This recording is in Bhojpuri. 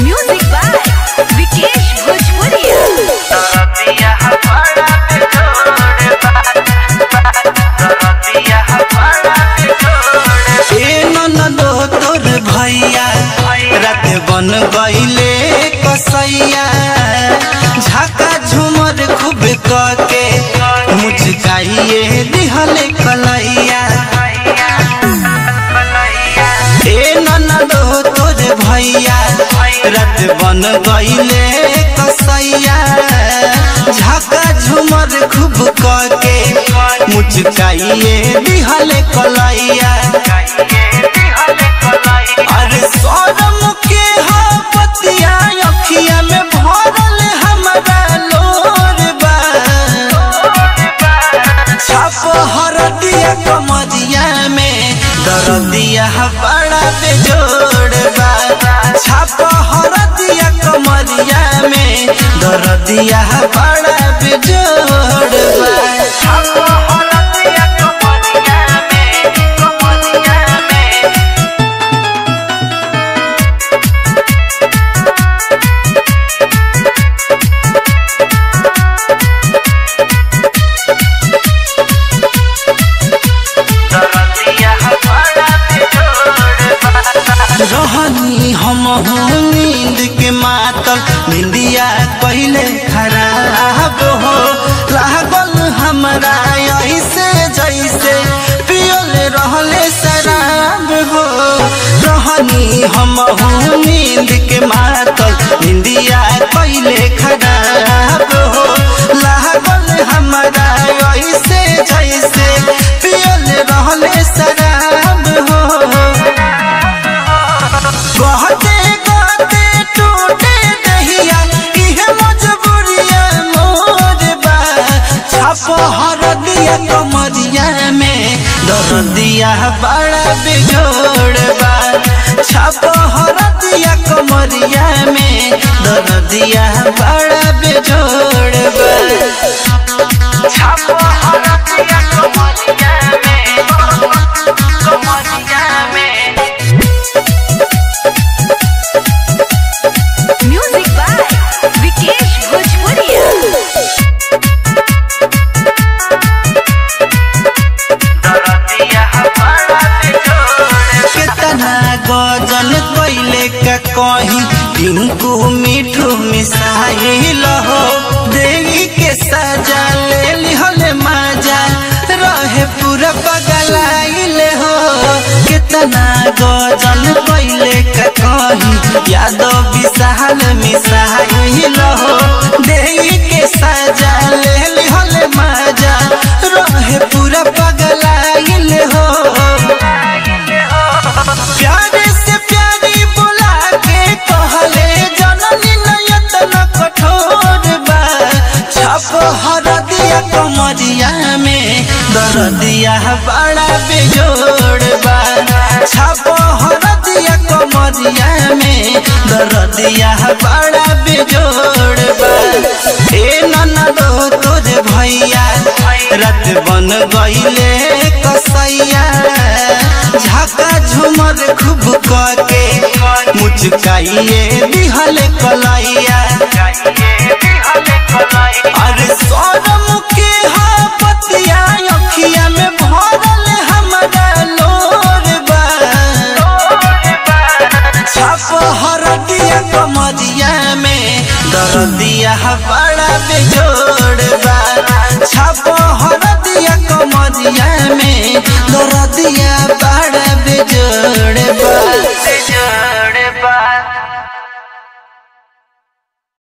म्यूजिक बाय विकेश भोजपुरिया। ए ननदो तोर भैया रात बन गईले कसैया, झाका झुमर खूब कके मुचकाइए दिहले कलैया। ए ननदो तोर भैया रात बन गईले कसैया, झाका झुमर खूब कके मुचकाइए दिहले कलैया। अरे शरम के हा पतिया अखिया में भरल हमरा लोर बा। छाप हरदिया कमरिया में दरदिया बड़ा बेजोड़ बा। छाप हरदिया कमरिया में दरदिया बड़ा बेजोड़ बा। रहनी हम नींद के मातल, निंदिया पहले खराब हो लागल हमरा ऐसे जैसे पियल रहले शराब हो। रहनी हम नींद के मातल, निंदिया पहले खराब हो लागल हमरा ऐसे जैसे पियल रहले शराब हो। कहते कहते टूटे दहिया इहे मजबूरिया मोर बा। छाप हरदिया कमरिया में दरदिया बड़ा बेजोड़ बा। छाप हरदिया कमरिया में दरदिया बड़ा बेजोड़ बा। म्यूजिक बाय विकेश भोजपुरिया। केतना गजल कैले का कहीं टिंकू मिठू मिसाइल हो, देवी के सजा ले लिहल मजा रहे पूरा पगलाइल हो। केतना गजल कैले का कहीं यादव विशाल मिसाइल हो, देवी के सजा ले लिहल मजा रहे पूरा पगलाइल हो। प्यारे से प्यारी बुला के कहले जननी नयतन कठोर बा। छाप हरदिया कमरिया में दरदिया बड़ा बेजोड़ बा। छाप हरदिया कमरिया में दरदिया बड़ा बेजोड़ बा। ए ननदो तोर भैया रात बन गईले कसैया, झाका झुमर खूब कके मुचकाइए दिहले कलैया। अरे शरम के हा पतिया अखिया में भरल हमरा लोर बा। छाप हरदिया कमरिया में दरदिया बड़ा बेजोड़ बा। छाप हरदिया कमरिया में दरदिया